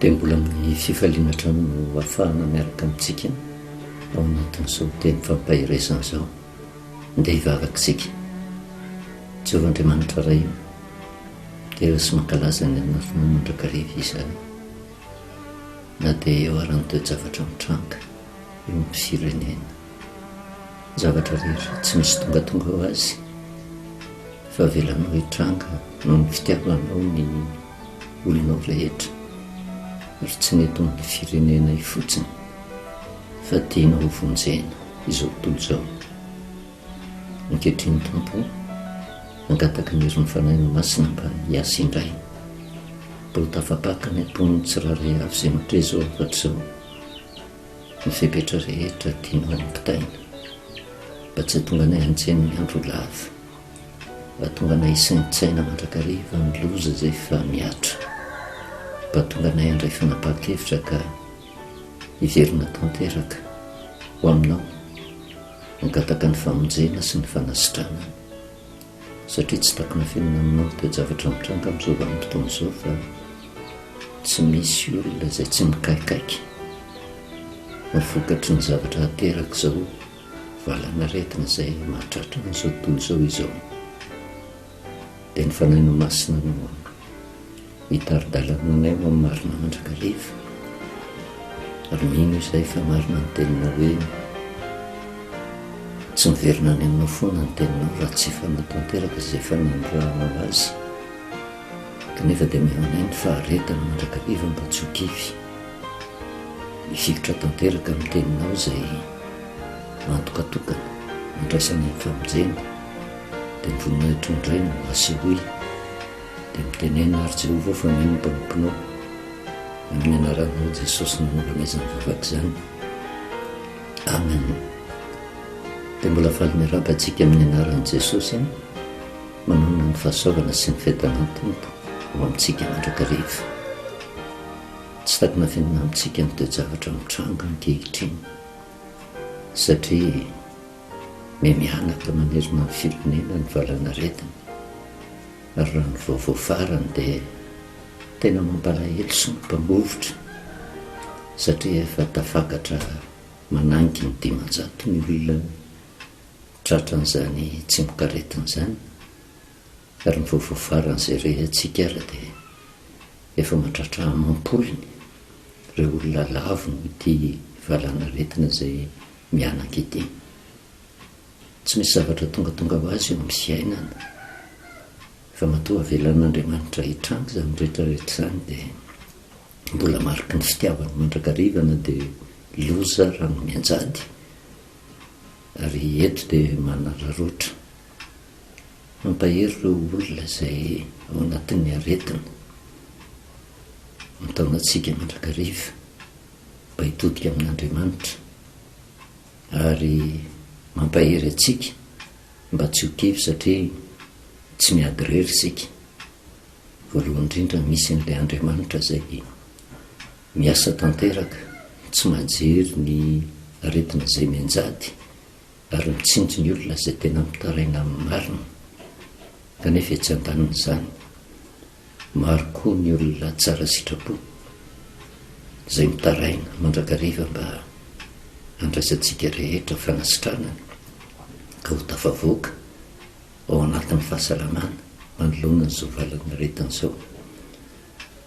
Dia mbola amin'ny fifaliana hatrany no ahafahana miaraka amintsika ao anatin'izao teny fampaherezana izao. Ndeha hivavaka isika. Jehovah Andriamanitra Ray o, midera sy mankalaza ny anaranao mandrakariva izahay. Na dia eo ara ny toe-javatra mitranga eo amin'ny firenena. Zavatra rehetra tsy misy tongatonga ho azy fa avelanao hitranga noho ny fitiavanao ny olonao rehetra ary tsy ny eto amin'ny firenenay fotsiny fa tianao ho vonjena izao tontolo izao. Ankehitriny Tompo o, mangataka ny herin'ny Fanahinao Masina mba hiasa indray, mba ho tafapaka ny am-pon'ny tsirairay avy izay mandre izao hafatra izao. Ny fepetra rehetra tianao ampitaina mba tsy hahatonga anay hantsena ny andro ho lava, mba hahatonga anay hisaintsaina mandrakariva ny loza izay efa mihatra, mba hahatonga anay handray fanapahan-kevitra ka hiverina tanteraka ho aminao, hangataka ny famonjena sy ny fanasitranana. Satria tsy takona fenina aminao ny toe-javatra mitranga amin'izao vanim-potoana izao fa tsy misy olona izay tsy mikaikaika ny vokatry ny zavatra aterak'izao valan'aretina izay mahatratra an'izao tontolo izao izao. Dia ny Fanahinao Masina no Hitari-dalana anay ho amin'ny marina mandrakariva. Ary mino izahay fa marina ny teninao hoe, Tsy miverina any aminao foana ny teninao raha tsy efa natanteraka izay efa nanirahanao azy. Kanefa dia omeo anay ny faharetana mandrakariva mba tsy ho kivy. Mifikitra tanteraka amin'ny teninao izay antoka tokana andraisanay ny famonjena, dia ny voninahitrao indray no asehoy. Dia mitenena ary Jehovah fa mino ny mpanomponao. Amin'ny anaranao Jesosy no anaovanay izany vavaka izany. Amen. Dia mbola faly miarahaba antsika amin'ny anaran'i Jesosy manonona ny fahasoavana sy ny fiadanan'ny Tompo ho amintsika mandrakariva. Tsy takona fenina amintsika ny toe-javatra mitranga ankehitriny satria mihamihanaka manerana ny firenena ny valanaretina. Ary raha ny vaovao farany dia tena mampalahelo sy mampangovitra satria efa tafakatra manangy ny 500 ny olona tratran'izany tsimokaretina izany ary ny vaovao farany izay re antsika ary dia efa mahatratra amam-polony ireo olona lavo noho ity valanaretina izay mihanaka ity. Tsy misy zavatra tongatonga ho azy eo amin'ny fiainana, fa matoa avelan'Andriamanitra hitranga izany rehetra rehetra izany dia mbola mariky ny fitiavany mandrakariva na dia loza ara no mianjady, ary eto dia manararaotra mampahery ireo olona izay ao anatin'ny aretina, mitaona antsika mandrakariva mba hitodika amin'Andriamanitra. Ary mampahery antsika mba tsy ho kivy satria tsy miady irery isika. Voalohany indrindra misy an'ilay Andriamanitra izay miasa tanteraka, tsy mahajery ny aretina izay mianjady ary mitsinjo ny olona izay tena mitaraina amin'ny marina. Kanefa etsy andanin'izany, Maro koa ny olona tsara sitrapo izay mitaraina mandrakariva mba handraisantsika rehetra fanasitranana ka ho tafavoaka ao anatin'ny fahasalamana manoloana an'izao valan'aretina izao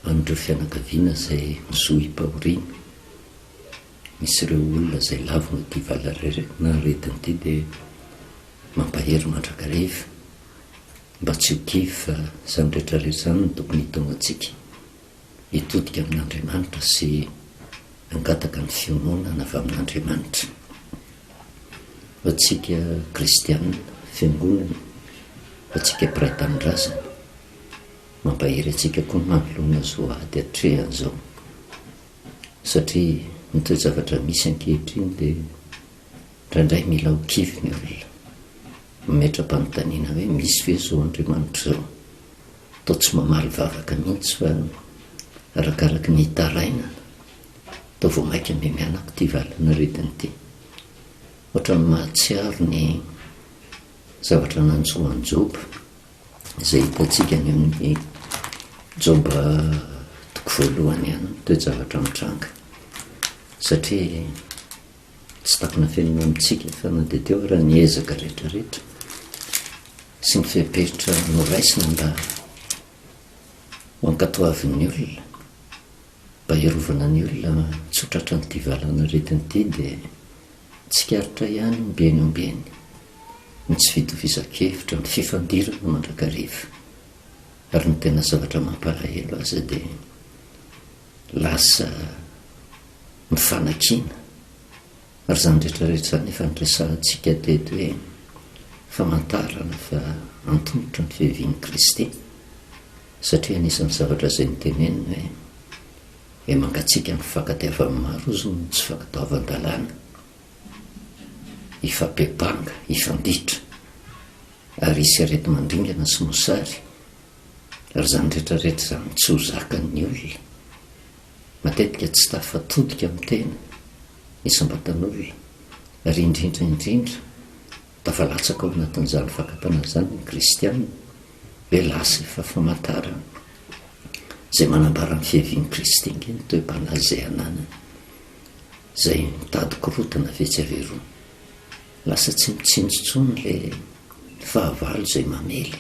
an'ireo fianakaviana izay mizohim-pahoriana. Misy ireo olona izay lavo noho ity valan'aretina ity dia mampahery mandrakariva. Mba tsy ho kivy fa izany rehetra rehetra izany no tokony hitaona antsika hitodika amin'Andriamanitra sy hangataka ny fiononana avy amin'Andriamanitra. Ho antsika kristiana, fiangonana, ho antsika mpiray tanindrazana, mampahery antsika koa ny manoloana izao ady atrehana izao satria ny toe-javatra misy ankehitriny dia indraindray mila ho kivy ny olona. Mametra-panontaniana hoe misy ve izao Andriamanitra izao? Toa tsy mamaly vavaka mihitsy fa arakaraky ny hitarainana toa vao mainka mihamihanaka ity valan'aretina ity. Ohatran'ny mahatsiaro ny zavatra nanjo an'i Joba izay hitantsika any amin'ny Joba. toko voalohany ihany ny toe-javatra mitranga satria tsy takona fenina amintsika fa na dia teo ara ny ezaka rehetrarehetra sy ny fepetra noraisina mba ho ankatoavin'ny olona, mba hiarovana ny olona tsy ho tratran'ity valanaretina ity dia tsikaritra ihany ombieny ombieny ny tsy fitovizan-kevitra, ny fifandirana mandrakariva. Ary ny tena zavatra mampalahelo aza dia lasa mifanakiana. Ary izany rehetra rehetra izany efa niresahantsika teto hoe famantarana fa antomotra ny fiavian'i Kristy. Satria anisan'ny zavatra izay noteneniny hoe e mangatsiaka ny fifankatiavan'ny maro hozy noho ny tsy fankatoavan-dalàna. Hifampibanga, hifanditra. Ary hisy areti-mandringana sy mosary, ary izany rehetra rehetra izany tsy ho zakan'ny olona. Matetika tsy tafatodika amin'ny tena isam-batan'olona, ary indrindra indrindra tafalatsaka ao anatin'izany fakam-panahy izany ny kristiana, hoe lasa efa famantarana izay manambara ny fiavian'i Kristy ange ny toe-panahy izay ananany, izay mitady korontana avy etsy avy eroa. Lasa tsy mitsinjo intsony ilay fahavalo izay mamely.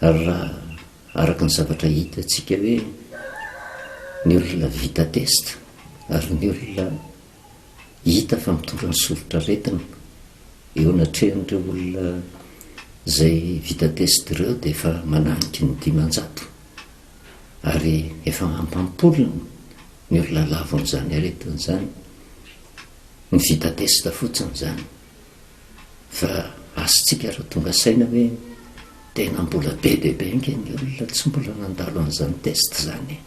Ary raha araka ny zavatra hitantsika hoe ny olona vita test ary ny olona hita fa mitondra ny soritr'aretina eo anatrehan'ireo olona izay vita test ireo dia efa mananiky ny 500 ary efa ampampolony ny olona lavon'izany aretina izany. Ny vita test fotsiny izany. Fa asintsika raha tonga saina hoe tena mbola be dia be ange ny olona tsy mbola nandalo an'izany test izany e.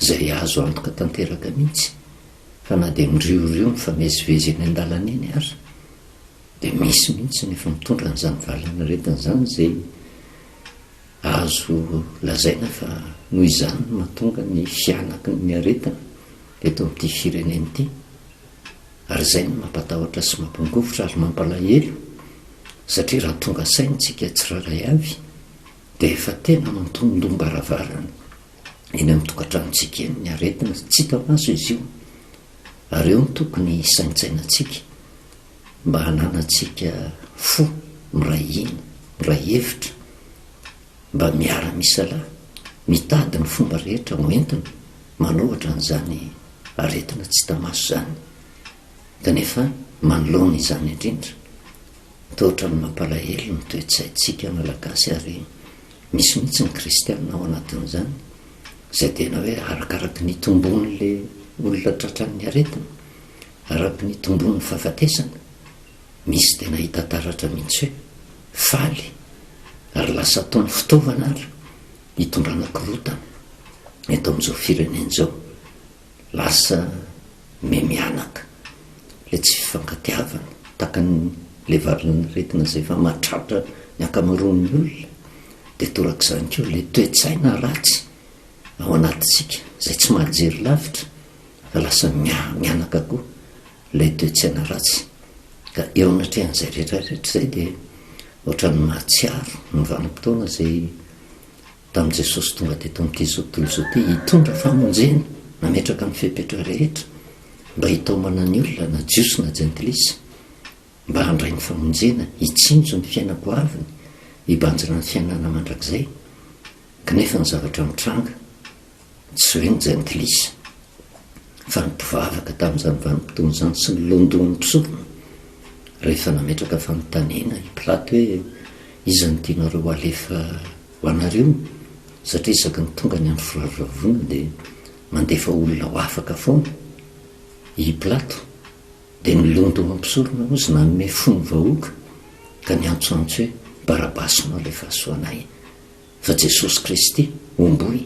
Izay azo antoka tanteraka mihitsy fa na dia miriorio mifamezivezy eny an-dalana eny ary dia misy mihitsy ny efa mitondra an'izany valan'aretina izany izay azo lazaina fa noho izany no mahatonga ny fihanaky ny aretina eto amin'ity firenena ity ary izay no mampatahotra sy mampangovitra ary mampalahelo satria raha tonga saina isika tsirairay avy dia efa tena mantonondom-baravarana eny amin'ny tokantranontsika eny ny aretina tsy hita maso izy io ary eo no tokony hisaintsainantsika mba hananantsika fo miray hina, miray hevitra mba miara-misalahy mitady ny fomba rehetra ho entina manohatra an'izany aretina tsy hita maso izany. Kanefa manoloana izany indrindra, toa ohatran'ny mampalahelo ny toe-tsaintsika Malagasy ary misy mihitsy ny kristiana ao anatin'izany izay tena hoe arakaraky ny itombon'ilay olona tratran'ny aretina, araky ny itombon'ny fahafatesana, misy tena hita taratra mihitsy hoe faly ary lasa ataony fitaovana ary hitondrana korontana eto amin'izao firenena izao. Lasa memianaka ilay tsy fifankatiavana, tahaka an'ilay valin'aretina izay efa mahatratra ny ankamaroan'ny olona, dia torak'izany koa ilay toe-tsaina ratsy ao anatintsika izay tsy mahajery lavitra fa lasa mianaka koa ilay toe-tsaina ratsy. Ka eo anatrehan'izay rehetra rehetra izay dia ohatran'ny mahatsiaro ny vanim-potoana izay tamin'i Jesosy tonga teto amin'ity izao tontolo izao ity hitondra famonjena, nametraka ny fepetra rehetra mba hitaomana ny olona na Jiosy na Jentilisa mba handray ny famonjena, hitsinjo ny fiainam-poaviny, hibanjina ny fiainana mandrakizay. Kanefa ny zavatra mitranga, tsy hoe ny Jentilisa, fa ny mpivavaka tamin'izany vanim-potoana izany sy ny lohandohan'ny mpisorona, rehefa nametraka fanontaniana i Pilato hoe, Iza no tianareo ho alefa ho anareo? Satria isaky ny tonga ny andro firavoravoana dia mandefa olona ho afaka foana i Pilato. Dia ny lohandohan'ny mpisorona hozy nanome fo ny vahoaka ka niantsoantso hoe, Barabasy no alefaso ho anay. Fa Jesosy Kristy, homboy,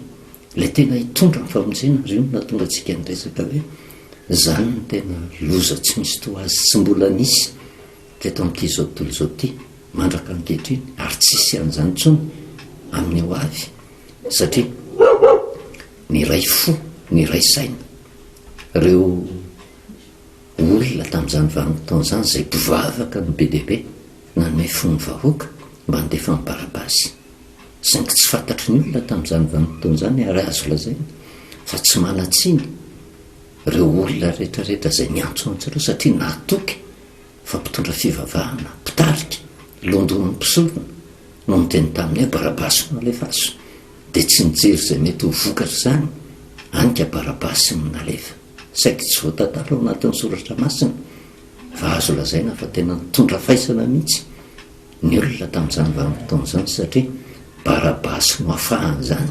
ilay tena hitondra ny famonjena, ary io no nahatonga antsika niresaka hoe, izany no tena loza tsy misy toa azy, tsy mbola nisy teto amin'ity izao tontolo izao ity mandraka ankehitriny, ary tsy hisy an'izany intsony amin'ny ho avy, satria niray fo, niray saina ireo olona tamin'izany vanim-potoana izany, izay mpivavaka no be dia be, nanome fo ny vahoaka mba handefa an'i Barabasy. Saingy tsy fantatry ny olona tamin'izany vanim-potoana izany ary azo lazaina. Fa tsy manan-tsiny ireo olona rehetrarehetra izay niantsoantso ireo satria nahatoky fa mpitondra fivavahana, mpitarika, londohon'ny mpisorona no niteny taminy hoe Barabasy no alefaso, dia tsy nijery izay mety ho vokatr'izany, any ka Barabasy no nalefa. Saiky tsy voatantara ao anatin'ny soratra masina fa azo lazaina fa tena nitondra faisana mihitsy ny olona tamin'izany vanim-potoana izany satria Barabasy no afahany izany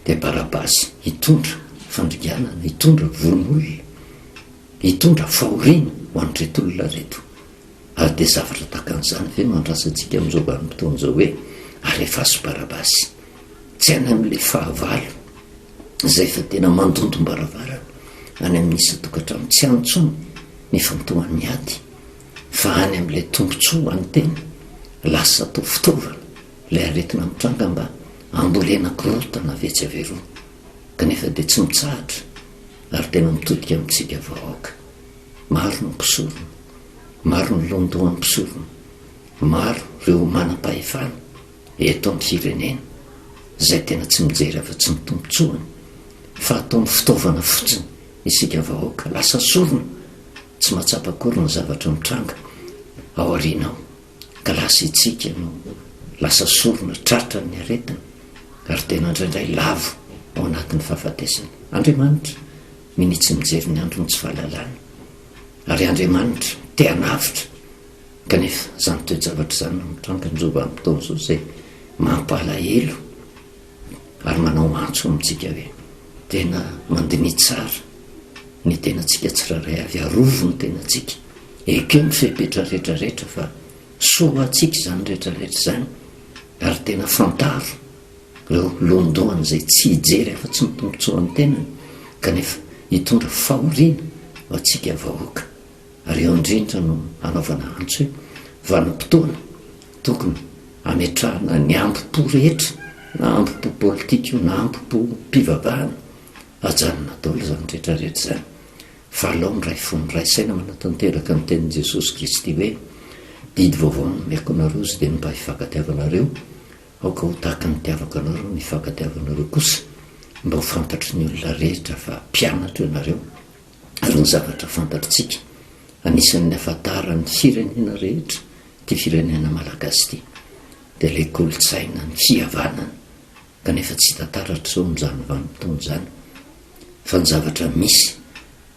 dia Barabasy hitondra fandringanana, hitondra vono olona, hitondra fahoriana ho an'ireto olona ireto. Ary dia zavatra tahaka an'izany ve no andrasantsika amin'izao vanim-potoana izao hoe alefaso Barabasy? Tsy any amin'ilay fahavalo izay efa tena mandondom-baravarana any amin'ny isan-tokantrano, tsy any intsony ny ifantohan'ny ady fa any amin'ilay tombontsoa ho an'ny tena, lasa toa fitaovana ilay aretina mitranga mba hambolena korontana avy etsy avy eroa kanefa dia tsy mitsahatra ary tena mitodika amintsika vahoaka. Maro ny mpisorona, maro ny lohandohan'ny mpisorona, maro ireo manam-pahefana eto amin'ny firenena izay tena tsy mijery afa-tsy ny tombontsoany fa ataony fitaovana fotsiny isika vahoaka, lasa sorona tsy mahatsapa akory ny zavatra mitranga ao aoriana ao. Ka lasa itsika no lasa sorona tratran'ny aretina ary tena indraindray lavo ao anatin'ny fahafatesana. Andriamanitra minia tsy mijery ny androny tsy fahalalana ary Andriamanitra te hanavotra kanefa izany toe-javatra izany no mitranga amin'izao vanim-potoana izao izay mampalahelo ary manao antso amintsika hoe tena mandiniha tsara ny tenantsika tsirairay avy, arovy ny tenantsika, ekeo ny fepetra rehetra rehetra fa soa ho antsika izany rehetra rehetra izany ary tena fantaro ireo lohandohany izay tsy hijery afa-tsy ny tombontsoan'ny tenany kanefa hitondra fahoriana ho antsika vahoaka ary eo indrindra no hanaovana antso hoe vanim-potoana tokony hametrahana ny hambom-po rehetra na hambom-po politika io na hambom-pom-pivavahana ajanona daholo izany rehetra rehetra izany fa alao miray fo miray saina manatanteraka ny tenin'i Jesosy Kristy hoe didy vaovao no omeko anareo izy dia ny mba hifankatiavanareo aoka ho tahaka ny nitiavako anareo ny hifankatiavanareo kosa mba ho fantatry ny olona rehetra fa mpianatro ianareo ary ny zavatra fantatritsika anisan'ny ahafantaran'ny firenena rehetra ity firenena malagasy ity dia ilay kolontsaina ny fihavanana kanefa tsy hita taratra izao amin'izany vanim-potoana izany fa ny zavatra misy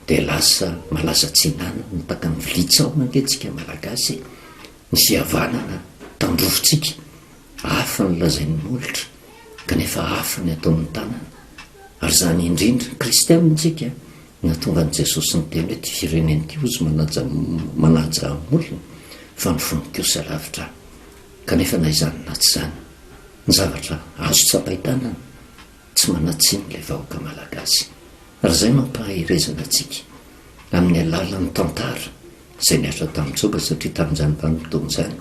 dia lasa malaza tsinanana tahaka ny vilia tsaona ange tsika malagasy e! ny fihavanana tandrofintsika hafa ny lazain'ny molotra kanefa hafa ny ataon'ny tanana ary izany indrindra kristianina tsika nahatonga an'i Jesosy niteny hoe ity firenena ity hozy manaja manaja molony fa ny fony kosa lavitra ahy kanefa na izany na tsy izany ny zavatra azo tsapain-tanana tsy manan-tsiny ilay vahoaka malagasy ary izay no ampaherezana antsika amin'ny alalan'ny tantara izay nihatra tamin'i Joba satria tamin'izany vanim-potoana izany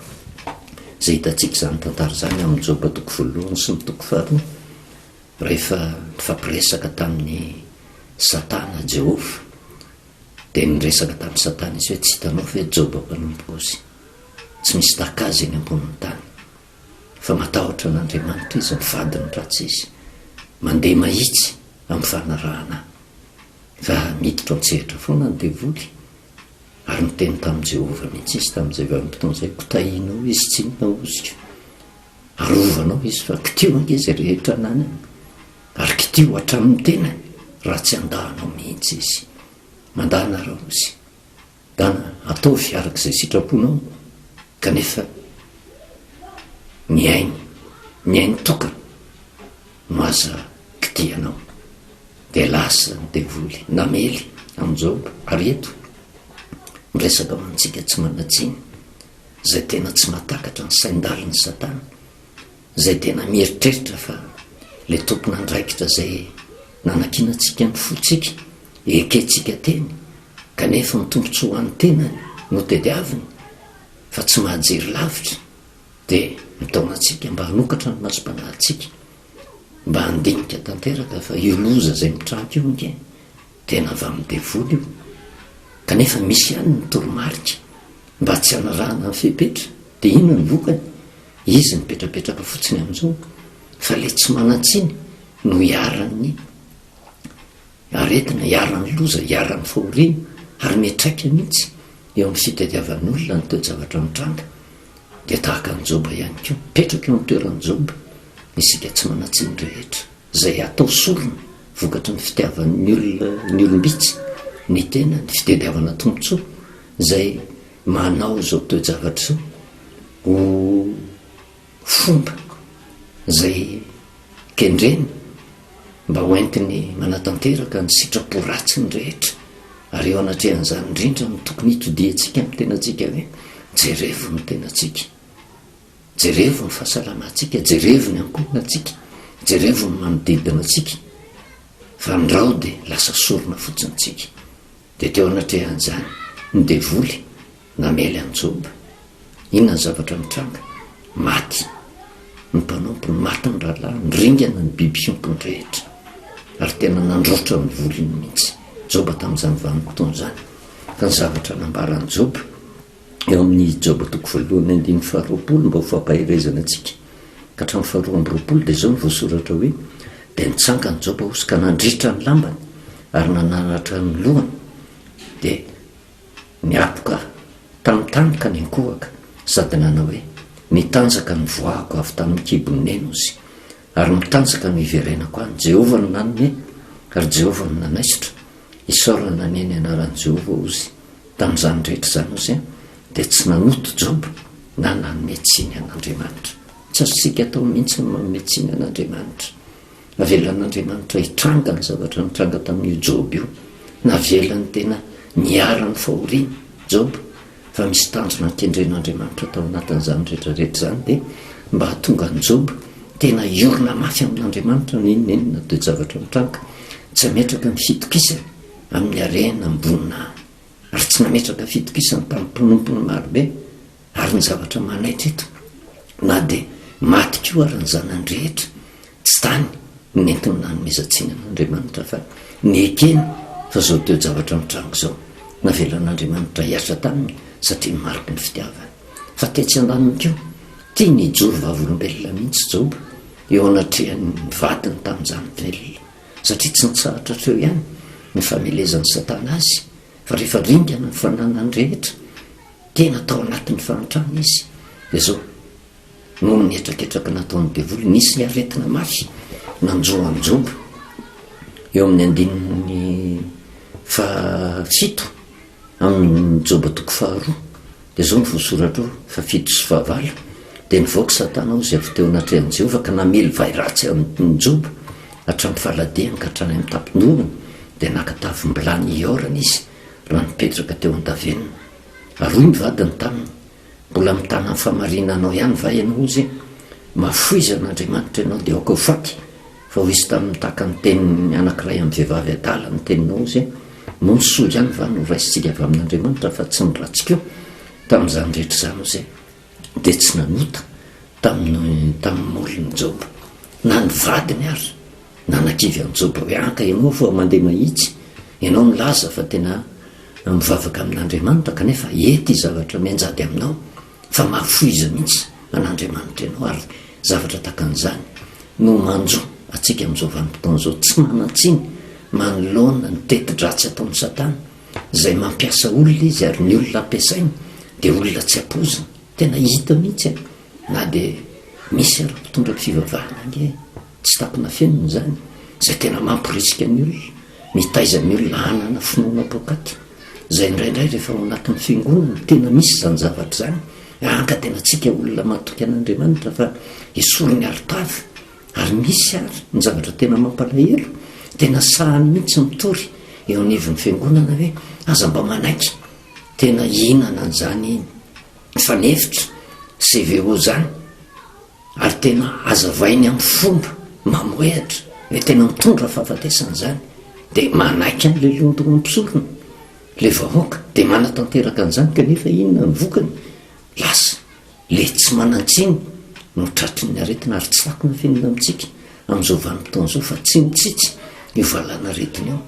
izay hitantsika izany tantara izany amin'ny Joba toko voalohany sy ny toko faharoa rehefa nifampiresaka tamin'i Satana Jehovah dia niresaka tamin'i Satana izy hoe tsy hitanao ve Joba mpanompoko izy tsy misy tahaka azy eny ambonin'ny tany fa matahotra an'Andriamanitra izy mifady ny ratsy izy mandeha mahitsy amin'ny fanarahana ahy fa miditra an-tsehatra foana ny devoly Ary niteny tamin'i Jehovah mihitsy izy tamin'izay vanim-potoana izay, Kotahinao izy, tsinona hoziko. Arovanao izy, fa kitiho ange izay rehetra ananany, ary kitiho hatramin'ny tenany, raha tsy handà anao mihitsy izy. Mandàna Raozy. Dana, ataovy araka izay sitraponao, kanefa ny ainy, ny ainy tokana no aza kitihanao. Dia lasa ny devoly namely an'i Joba, ary eto miresaka ho antsika tsy manan-tsiny, izay tena tsy mahatakatra ny sain-dalin'i Satana, izay tena mieritreritra fa ilay tompon'andraikitra izay nanakinantsika ny fontsika, ekentsika teny, kanefa ny tombontsoa ho an'ny tenany no tediaviny, fa tsy mahajery lavitra, dia mitaona antsika mba hanokatra ny masom-panahintsika. Mba handinika tanteraka fa io loza izay mitranga io ange tena avy amin'ny devoly io. Kanefa misy ihany ny toromarika mba tsy hanarahana ny fepetra. Dia inona ny vokany? Izy mipetrapetraka fotsiny amin'izao fa ilay tsy manan-tsiny no iharan'ny. aretina, iharan'ny loza, iharan'ny fahoriana ary miantraika mihitsy eo amin'ny fitadiavan'ny olona ny toe-javatra mitranga, dia tahaka an'i Joba ihany koa, mipetraka eo amin'ny toeran'i Joba isika tsy manan-tsiny rehetra, izay atao sorona vokatry ny fitiavan'ny olona ny olom-bitsy ny tenany, fitadiavana tombontsoa izay manao izao toe-javatra izao ho fomba izay kendreny mba ho entiny manatanteraka ny sitrapo ratsiny rehetra, ary eo anatrehan'izany indrindra no tokony hitodihantsika amin'ny tenantsika hoe, jerevo ny tenantsika, jerevo ny fahasalamantsika, jerevo ny ankohonantsika, jerevo ny manodidina antsika, fa ndrao dia lasa sorona fotsiny tsika. Dia teo anatrehan'izany, ny devoly Namely an'i Joba. Inona ny zavatra nitranga? Maty ny mpanompony, maty ny rahalahiny, ringana ny biby fiompiny rehetra, ary tena nandroatra ny volony mihitsy Joba tamin'izany vanim-potoana izany. Fa ny zavatra nambaran'i Joba eo amin'ny Joba toko voalohany andininy faharoapolo mba ho fampaherezana antsika ka hatramin'ny faharoa amby roapolo dia izao no voasoratra hoe, Dia nitsangana Joba hozy ka nandritra ny lambany ary nanaratra ny lohany, dia Niapoka tamin'ny tany ka niankohoka sady nanao hoe, Nitanjaka ny voahako avy tamin'ny kibon'i Neny ozy, ary mitanjaka no hiverenako any. Jehovah no nanome, ary Jehovah no nanaisotra. Isaorana anie ny anaran'i Jehovah ozy. Tamin'izany rehetra izany ozy dia tsy nanoto Joba na nanome tsiny an'Andriamanitra. Tsy azontsika atao mihitsy ny manome tsiny an'Andriamanitra. Navelan'Andriamanitra hitranga ny zavatra nitranga tamin'io Joba io. Navelany tena niharan'ny fahoriana Joba, fa misy tanjona kendren'Andriamanitra tao anatin'izany rehetra rehetra izany dia mba hahatonga an'i Joba tena hiorina mafy amin'Andriamanitra na inona inona toe-javatra mitranga, tsy hametraka ny fitokisany amin'ny harena am-boninahiny, ary tsy nametraka fitokisany tamin'ny mpanompony marobe. Ary ny zavatra manaitra eto, na dia maty koa ary ny zanany rehetra, tsy tany no nentiny nanomezan-tsiny an'Andriamanitra fa nekeny fa izao toe-javatra mitranga izao, navelan'Andriamanitra hiasa taminy satria mariky ny fitiavany. Fa tetsy andaniny koa, tiany hijoro vavolombelona mihitsy Joba eo anatrehan'ny vadiny tamin'izany velona, satria tsy nitsahatra hatreo ihany ny famelezan'i Satana azy, fa rehefa ringana ny fananany rehetra, Tena tao anatin'ny fahantrana izy. Dia izao, noho ny hetraketraka nataon'ny devoly, nisy ny aretina mafy nanjo an'i Joba. Eo amin'ny andininy fahafito amin'ny Joba toko faharoa, dia izao no voasoratra ao, fahafito sy fahavalo, Dia nivoaka Satana hozy avy teo anatrehan'i Jehovah ka namely vay ratsy an'i Joba hatramin'ny faladiany ka hatrany amin'ny tampon-dohany, dia naka tavim-bilany hihaorana izy raha nipetraka teo an-davenona. Ary hoy ny vadiny taminy, Mbola mitana ny fahamarinanao ihany va ianao? Hozy, Mahafoiza an'Andriamanitra ianao, dia aoka ho faty. Fa hoy izy taminy, Tahaka ny tenin'ny anankiray amin'ny vehivavy adala ny teninao, hozy, Moa ny soa ihany va no raisintsika avy amin'Andriamanitra, fa tsy ny ratsy koa? Tamin'izany rehetra izany, hozy, dia tsy nanota tamin'ny tamin'ny molony Joba, na ny vadiny ary. Nanakivy an'i Joba hoe, Anka ianao fa mandeha mahitsy, ianao milaza fa tena mivavaka amin'Andriamanitra, kanefa ety zavatra mianjady aminao, fa mahafoiza mihitsy an'Andriamanitra ianao, ary zavatra tahaka an'izany no manjo antsika amin'izao vanim-potoana izao, tsy manan-tsiny manoloana ny teti-dratsy ataon'i Satana, izay mampiasa olona izy, ary ny olona ampiasainy dia olona tsy ampoizina, tena hita mihitsy an, na dia misy ary mpitondra fivavahana ange. Tsy takona fenina izany, izay tena mamporisika ny olona, mitaiza ny olona hanana finoana poakaty, izay indraindray rehefa ao anatin'ny fiangonana tena misy izany zavatra izany, anka tena tsika olona matoky an'Andriamanitra fa esory ny alitava, ary misy ary ny zavatra tena mampalahelo, tena sahany mihitsy mitory eo anivon'ny fiangonana hoe aza mba manaiky tena hihinana an'izany fanefitra CVO izany. Ary tena hazavainy amin'ny fomba mamohehatra hoe tena mitondra fahafatesana izany, dia manaiky an'ilay londoham-pisorona ilay vahoaka, dia manatanteraka an'izany, kanefa inona ny vokany? Lasa ilay tsy manan-tsiny no tratry ny aretina, ary tsy takona fenina amintsika amin'izao vanim-potoana izao fa tsy mitsitsy io valanaretina io.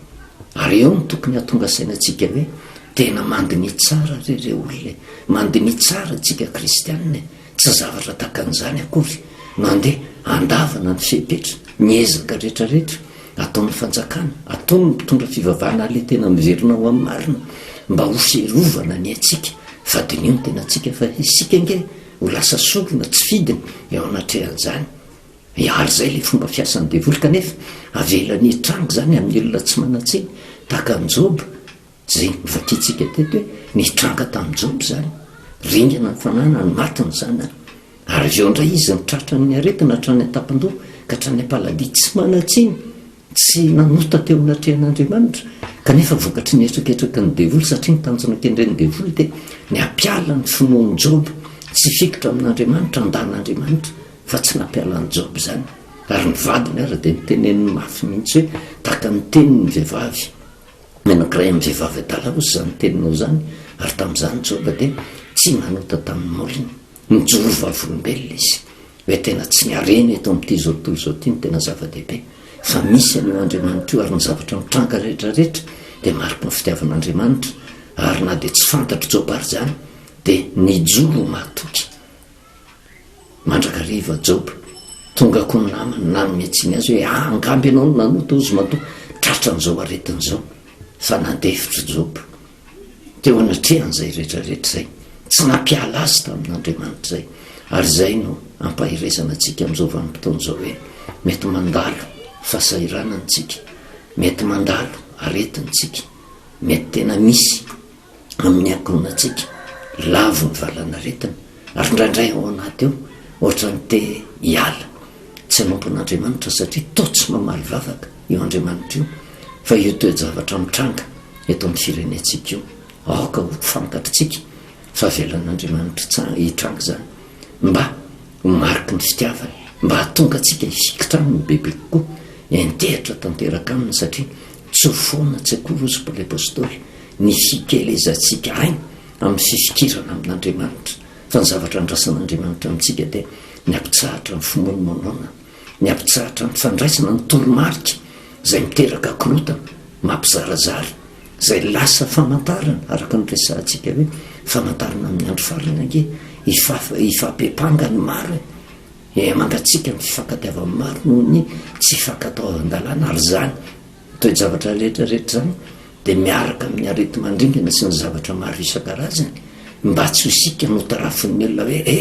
Ary eo no tokony hahatonga saina antsika hoe tena mandiniha tsara re re olona e, mandiniha tsara antsika kristianina e, Tsy zavatra tahaka an'izany akory no andeha handavana ny fepetra, ny ezaka rehetra rehetra. Ataon'ny fanjakana, ataon'ny mpitondra fivavahana ilay tena miverina ho amin'ny marina mba ho fiarovana ny aintsika. Fa diniho ny tenantsika fa isika ange ho lasa sorona tsy fidiny eo anatrehan'izany. Ary izay ilay fomba fiasan'ny devoly kanefa avelany hitranga izany amin'ny olona tsy manan-tsiny tahaka an'i Joba. Izay novakintsika teto hoe nitranga tamin'i Joba izany. Ringana ny fananany, maty ny zanany. Ary avy eo indray izy no tratran'ny aretina hatrany an-tampon-doha ka hatrany am-paladia. Tsy manan-tsiny, tsy nanota teo anatrehan'Andriamanitra, kanefa vokatry ny hetraketraky ny devoly, satria ny tanjona kendren'ny devoly dia ny hampiala ny finoan'i Joba tsy hifikitra amin'Andriamanitra, handà an'Andriamanitra, fa tsy nampiala an'i Joba izany. Ary ny vadiny ary dia noteneniny mafy mihitsy hoe, tahaka ny tenin'ny vehivavy. Ny anankiray amin'ny vehivavy adala hozy izany teninao izany, ary tamin'izany Joba dia tsy nanota tamin'ny molony. Nijoro vavolombelona izy hoe tena tsy ny harena eto amin'ity izao tontolo izao ity no tena zava-dehibe, fa misy an'io Andriamanitra io ary ny zavatra mitranga rehetra rehetra dia mariky ny fitiavan'Andriamanitra, ary na dia tsy fantatr'i Joba ary izany dia nijoro ho mahatoky. Mandrakariva Joba. Tonga koa ny namany nanome tsiny azy hoe, Ah, angamba ianao no nanota hozy matoa tratran'izao aretina izao. Fa nandefitra Joba. Teo anatrehan'izay rehetra rehetra izay. Tsy nampiala azy tamin'Andriamanitra izay. Ary izay no ampaherezana antsika amin'izao vanim-potoana izao hoe, mety mandalo fahasahiranana isika, mety mandalo aretina isika, mety tena misy amin'ny ankohonantsika, lavo ny valanaretina, ary indraindray ao anaty ao ohatran'ny te hiala tsy hanompo an'Andriamanitra satria toa tsy mamaly vavaka io Andriamanitra io, fa io toe-javatra mitranga eto amin'ny firenentsika io, aoka ho fantatritsika fa avelan'Andriamanitra hitranga izany mba ho mariky ny fitiavany, mba hahatonga antsika hifikitra aminy bebe kokoa, hiantehitra tanteraka aminy satria Tsy ho foana tsy akory hozy Paoly Apostoly ny fikelezantsika aina amin'ny fifikirana amin'Andriamanitra, fa ny zavatra andrasan'Andriamanitra amintsika dia ny hampitsahatra ny fimonomonona, ny hampitsahatra ny fandraisana ny toromarika izay miteraka korontana, mampizarazara, izay lasa famantarana, araka ny resahantsika hoe famantarana amin'ny andro farany ange, hifampepanga ny maro e! E, mangatsiaka ny fifankatiavan'ny maro noho ny tsy fankatoavan-dalàna ary izany toe-javatra rehetra rehetra izany dia miaraka amin'ny areti-mandringana sy ny zavatra maro isan-karazany mba tsy ho isika no tarafin'ny olona hoe e,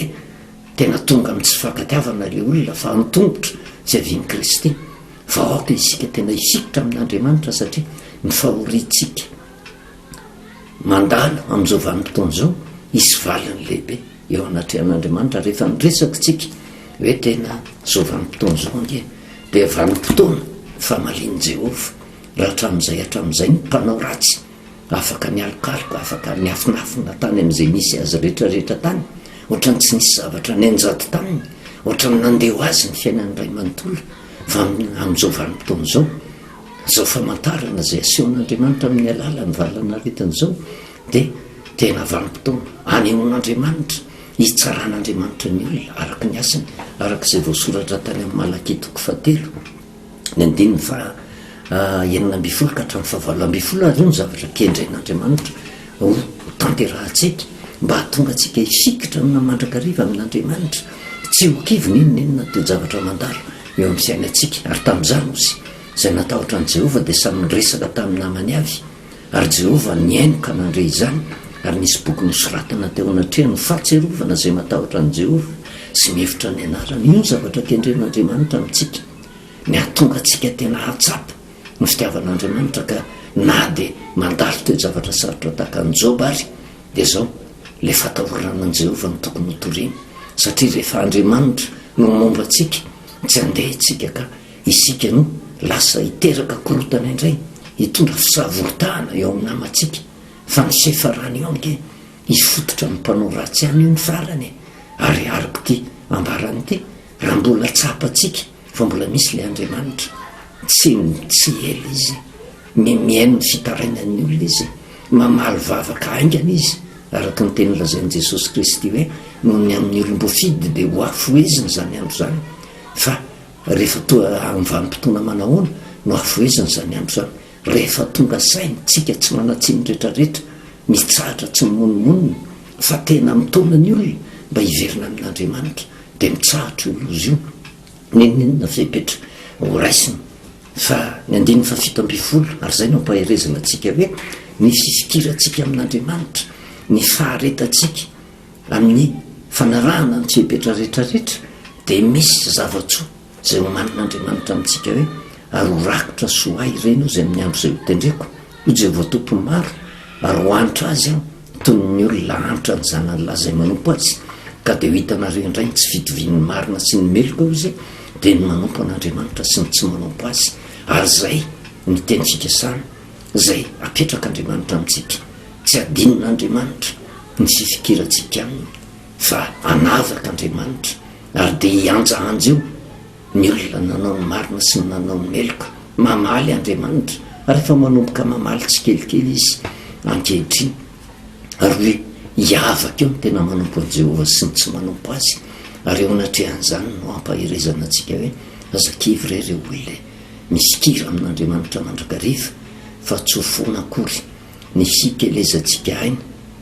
tena tonga amin'ny tsy fankatiavana ilay olona fa antomotra tsy avian'i Kristy. Fa aoka isika tena hifikitra amin'Andriamanitra satria ny fahoriantsika mandalo amin'izao vanim-potoana izao hisy valiny lehibe. eo anatrehan'Andriamanitra rehefa niresaka tsika hoe tena izao vanim-potoana izao ange dia vanim-potoana famalian'i Jehovah raha hatramin'izay hatramin'izay ny mpanao ratsy afaka nialokaloka afaka niafinafina tany amin'izay nisy azy rehetra rehetra tany ohatran'ny tsy nisy zavatra nianjady taminy ohatran'ny nandeha ho azy ny fiainany iray manontolo fa amin'izao vanim-potoana izao izao famantarana izay asehon'Andriamanitra amin'ny alalan'ny valanaretina izao Dia tena vanim-potoana anehoan'Andriamanitra, hitsaran'Andriamanitra ny olona araka ny asany, araka izay voasoratra tany amin'ny Malakia toko fahatelo, ny andininy faha 16 ka hatramin'ny fahavalo ambinifolo, ary io no zavatra kendren'Andriamanitra ho tanterahantsika, mba hahatonga antsika hifikitra amina mandrakariva amin'Andriamanitra, tsy ho kivy n'inon'inona toe-javatra mandalo eo amin'ny fiainantsika. Ary tamin'izany, hozy, izay natahotra an'i Jehovah dia samy niresaka tamin'ny namany avy, Ary Jehovah nihaino ka nandre izany, ary nisy boky nosoratana teo anatrehany ho fahatsiarovana izay matahotra an'i Jehovah sy mihevitra ny anarany. Io ny zavatra kendren'Andriamanitra amintsika, ny hahatonga antsika tena hahatsapa ny fitiavan'Andriamanitra ka na dia mandalo toe-javatra sarotra tahaka an'i Joba ary, dia izao, ilay fatahorana an'i Jehovah no tokony hotorina, satria rehefa Andriamanitra no momba antsika, tsy handeha isika ka Isika no lasa hiteraka korontana indray, hitondra fisavoritahana eo amin'ny namantsika, fa ny fiafarany eo ange hifototra amin'ny mpanao ratsy ihany io ny farany e! Ary araka ity ambarany ity, raha mbola tsapantsika fa mbola misy ilay Andriamanitra, tsy tsy ela Izy, mihaino ny fitarainan'ny olona Izy, mamaly vavaka haingana Izy, araka ny teny lazain'i Jesosy Kristy hoe, noho ny amin'ny olom-boafidy dia ho afohezina izany andro izany, fa Rehefa toa amin'ny vanim-potoana manahoana no hafohezina izany andro izany? Rehefa tonga saina tsika tsy manan-tsiny retraretra, mitsahatra tsy mimonomonona fa tena mitaona ny olona mba hiverina amin'Andriamanitra dia mitsahatra io loza io. N'inon'inona fepetra ho raisina. Fa ny andininy faha-17, ary izay no ampaherezana antsika hoe, ny fifikirantsika amin'Andriamanitra, ny faharetantsika amin'ny fanarahana ny fepetra rehetrarehetra, dia misy zava-tsoa izay omanin'Andriamanitra amintsika hoe, Ary ho rakotra soa ahy ireny hozy amin'ny andro izay hotendreko, hoy Jehovah Tompon'ny maro, ary ho antra azy aho, toy ny olona antra ny zanany lahy izay manompo azy, ka dia ho hitanareo indray ny tsy fitovian'ny marina sy ny meloka, hoy Izy, dia ny manompo an'Andriamanitra sy ny tsy manompo Azy. Ary izay ny teny fikasana izay apetrak'Andriamanitra amintsika. Tsy adinon'Andriamanitra ny fifikirantsika Aminy, fa hanavaka Andriamanitra, ary dia hihanjahanja eo ny olona nanao ny marina sy ny nanao ny meloka. Mamaly Andriamanitra, ary efa manomboka mamaly tsikelikely Izy ankehitriny. Ary hoe hiavaka eo ny tena manompo an'i Jehovah sy ny tsy manompo azy. Ary eo anatrehan'izany no ampaherezana antsika hoe, Aza kivy re ry olona e! Mifikira amin'Andriamanitra mandrakariva, fa tsy ho foana akory ny fikelezantsika aina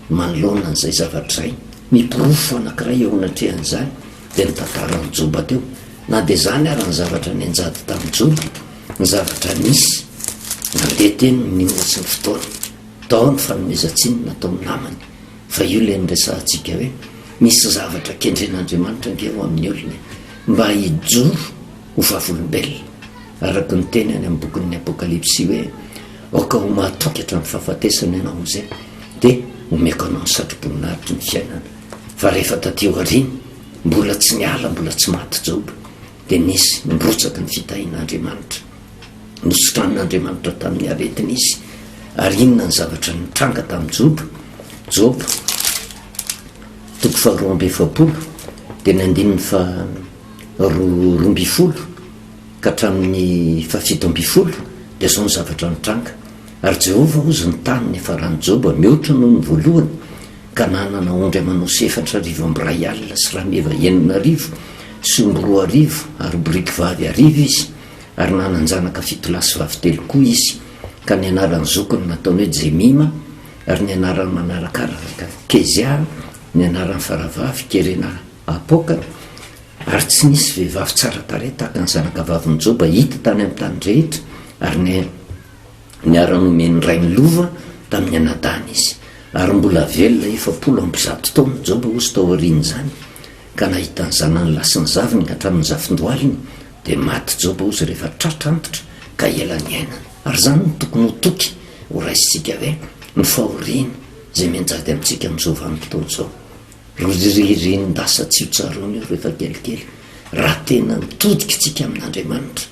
manoloana an'izay zavatra izay. Ny porofo anankiray eo anatrehan'izany dia ny tantaran'i Joba teo. Na dia izany ara ny zavatra nianjady tamin'i Joba, ny zavatra nisy nandeha teny ny ora sy ny fotoana. Tao ny fanomezan-tsiny nataon'ny namany, fa io ilay niresahantsika hoe misy zavatra kendren'Andriamanitra ange ho amin'ny olona e, mba hijoro ho vavolombelona, araka ny teny any amin'ny bokin'ny Apokalypsy hoe aoka ho mahatoky hatramin'ny fahafatesana ianao amin'izay dia omeko anao ny satroboninahitry ny fiainana. Fa rehefa taty aoriana, mbola tsy niala, mbola tsy maty Joba, dia nisy nirotsaka ny fitahian'Andriamanitra. Nositranin'Andriamanitra tamin'ny aretina izy. Ary inona ny zavatra nitranga tamin'i Joba? Joba, toko faharoa amby efapolo, dia ny andininy faha-roa ambinifolo ka hatramin'ny fahafito ambinifolo, dia izao ny zavatra nitranga. Ary Jehovah hozy ny tany niafaran'i Joba mihoatra noho ny voalohany, ka nanana ondry aman'osy 2400 sy rameva 6000 sy omby 2000 ary boriky vavy 100 izy. Ary nanan-janaka fito lahy sy vavy telo koa izy, ka ny anaran'ny zokiny nataony hoe Jemima, ary ny anaran'ny manarakaraka Kezia, ny anaran'ny faravavy Kerena Apoka, ary tsy nisy vehivavy tsara tarehy tahaka ny zanakavavin'i Joba hita tany amin'ny tany rehetra, ary ny niara-nomen'ny rainy lova tamin'ny anadahiny izy. Ary mbola velona 140 taona Joba hozy taorian'izany, ka nahita ny zanany lahy sy ny zaviny ka hatramin'ny zafindohaliny, Dia maty Joba ozy rehefa tratra antitra ka ela niainana. Ary izany no tokony ho toky ho raisintsika hoe ny fahoriana izay mianjady amintsika amin'izao vanim-potoana izao. Ririnin-dasa tsy ho tsaroana io rehefa kelikely raha tena mitodika isika amin'Andriamanitra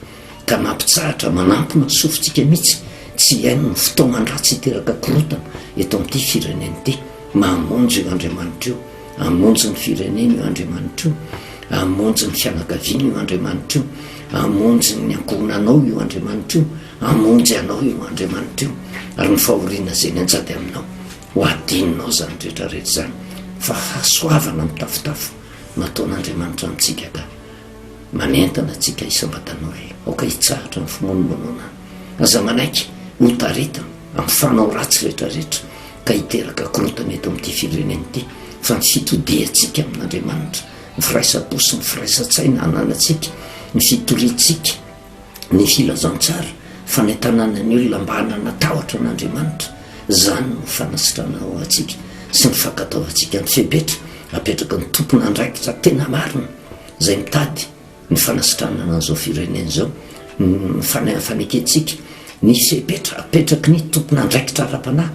ka mampitsahatra manampina ny sofintsika mihitsy tsy hihaino ny fitaoman-dratsy hiteraka korontana eto amin'ity firenena ity. Mamonjy io Andriamanitra io. Hamonjy ny firenena io Andriamanitra io, hamonjy ny fianakaviana io Andriamanitra io, hamonjy ny ankohonanao io Andriamanitra io, hamonjy anao io Andriamanitra io, ary ny fahoriana izay nianjady aminao, ho adinonao izany rehetra rehetra izany, fa fahasoavana mitafotafo nataon'Andriamanitra amintsika ka manentana antsika isam-batan'olona, aoka hitsahatra ny fimonomononana, aza manaiky ho taritina amin'ny fanao ratsy rehetra rehetra, ka hiteraka korontana eto amin'ity firenena ity, fa ny fitodihantsika amin'Andriamanitra, ny firaisam-po sy ny firaisan-tsaina ananantsika, ny fitoriantsika ny filazantsara, fanentanana ny olona mba hanana tahotra an'Andriamanitra, izany no fanasitranana ho antsika sy ny fankatoavantsika ny fepetra apetraky ny tompon'andraikitra tena marina izay mitady ny fanasitranana an'izao firenena izao, ny fanekentsika ny fepetra apetraky ny tompon'andraikitra ara-panahy,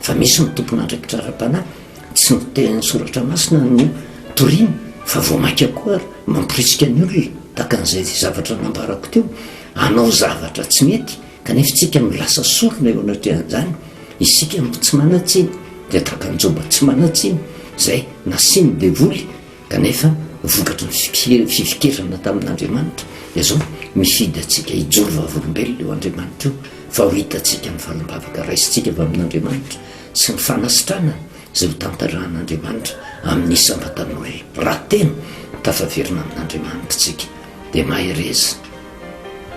fa misy ny tompon'andraikitra ara-panahy tsy ny teny soratra masina no toriny fa vao mainka koa ary mamporisika ny olona tahaka an'izay zavatra nambarako teo, hanao zavatra tsy mety kanefa isika no lasa sorona eo anatrehan'izany, isika no tsy manan-tsiny dia tahaka an'i Joba tsy manan-tsiny izay nasian'ny devoly Kanefa, vokatry ny fifikirana tamin'Andriamanitra, dia izao, mifidy antsika hijoro vavolombelona io Andriamanitra io, fa ho hitantsika ny valim-bavaka raisintsika avy amin'Andriamanitra sy ny fanasitranana izay ho tanterahan'Andriamanitra amin'ny isam-batan'olona. Raha tena tafaverina amin'Andriamanitra isika, dia mahereza,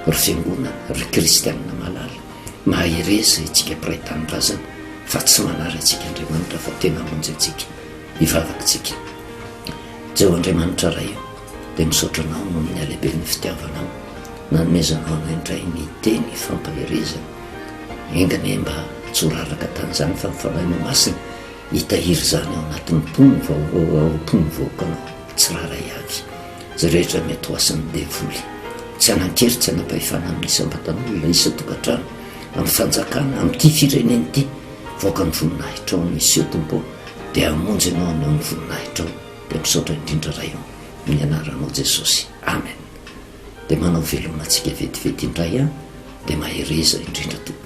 ry Fiangonana, ry Kristianina malala, mahereza itsika mpiray tanindrazana, fa tsy manary antsika Andriamanitra fa tena hamonjy antsika. Hivavaka isika. Jehovah Andriamanitra Ray ô, dia misaotra Anao noho ny halehiben'ny fitiavanao. Nanomezanao anay indray ny teny fampaherezana. Enga anie mba tsy ho raraka tany izany fa ny Fanahinao Masina hitahiry izany ao anatin'ny pony ao am-pon'ny vahoakanao tsirairay avy. Izay rehetra mety ho asan'ny devoly. Tsy hanan-kery, tsy hanam-pahefana amin'ny isam-batan'olona, isan-tokantrano, amin'ny fanjakana, amin'ity firenena ity. Voaka ny voninahitrao no hiseho Tompo ô, dia hamonjy anao haneho ny voninahitrao. Dia misaotra indrindra Ray ô, amin'ny anaranao Jesosy. Amen. Dia manao veloma antsika vetivety indray an, dia mahereza indrindra tompoko.